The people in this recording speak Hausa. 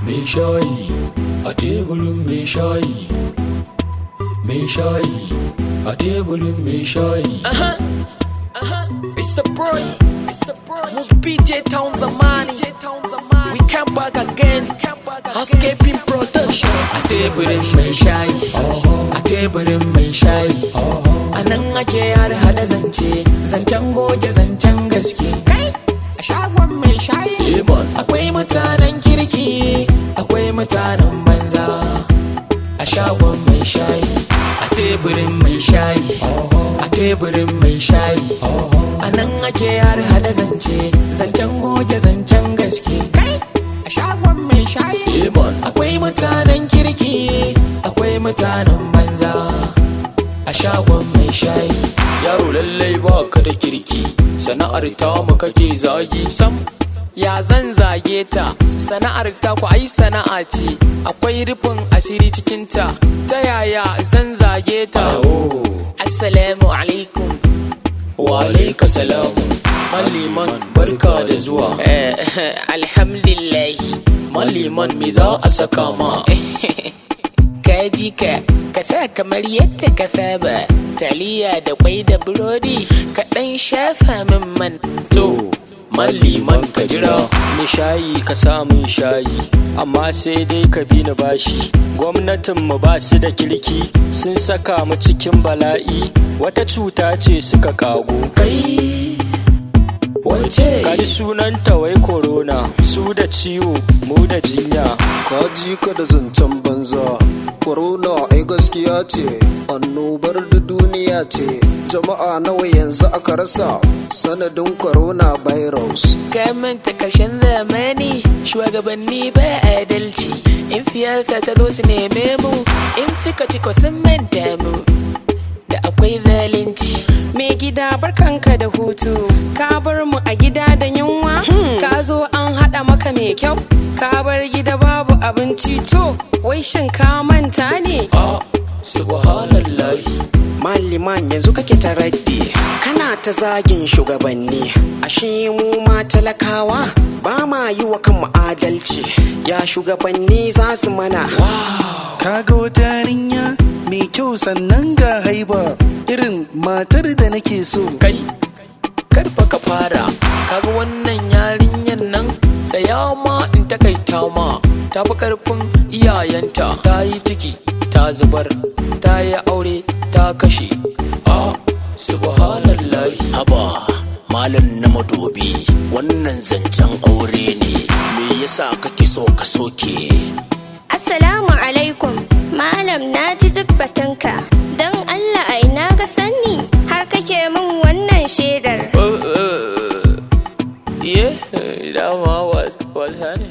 Mai shayi a teburin mai shayi, mai shayi a teburin mai shayi. It's a boy, it's a boy. Must BJ Town Zamani. We come back again. Housekeeping Production. A teburin mai shayi, a teburin mai shayi. A nan ake har hada zance, zancen goge, zancen gaske. Kai, a shagon mai shayi. Eh man. Akwai mutanen kirki, akwai mutanen banza. A shagon mai shayi, a teburin mai shayi, a teburin mai shayi. A nan ake har hada zance, zancen goge, zancen gaske. Kai, a shagon mai shayi. Eh man. Akwai mutanen kirki, akwai mutanen banza. A shagon mai shayi. Yaro, lallai ba ka da kirki, sana'ar tamu kake zagi. Sam, ya zan zage ta? Sana'ar ta ku ai sana'a ce, akwai rufin asiri cikinta. Ta yaya zan zage ta? Oh. Assalamu alaikum. Wa alaika salamu. Malliman, barka da zuwa. Alhamdulillahi. Malliman, me za a saka ma? Ka ji ka, ka sa kamar yadda ka saba, taliya da kwai da burodi, ka ɗan shafa min man. To, Malliman, ka jira. Mai shayi, ka samun shayi, amma sai dai ka bi ni bashi. Gwamnatin mu ba su da kirki, sun saka mu cikin bala'i. Wata cuta ce suka kago. Kai, wace? Kaji sunanta wai corona. Su da ciwo, mu da jinya. Ka ji ka da zancen banza. Corona ai gaskiya ce, annobar da duniya ce. Jama'a nawa yanzu aka rasa sanadin corona virus? Ka manta karshen zamani, shugabanni ba adalci. In siyasa ta zo su neme mu, in suka ci ko sun manta mu. Da akwai zalunci. Mai gida, barkanka da hutu. Ka bar mu a gida da yunwa? Ka zo an haɗa maka mai kyau? Ka bar gida babu abinci to, wai shin ka manta ne? A subhanallahi. Maliman, yanzu kake ta raddi, kana ta zagin shugabanni, ashe mu ma talakawa ba ma yi wa kanmu adalci. Ya shugabanni za su mana? Kaga wata yarinya mai kyau, sannan ga haiba, irin matar da nake so. Kai, karfa ka fara. Kaga wannan yarinyar nan, tsaya ma in takaita ma. Ta fi karfin iyayenta, ta yi ciki ta zubar, ta yi aure ta kashe. A subhanallahi. Haba, malam na madobi, wannan zancen aure ne, me yasa kake so ka soke? Assalamu alaikum. Malam, na ji duk batunka. Don Allah, a ina ka sani har kake min wannan shaidar? Iye, dama wasa ne.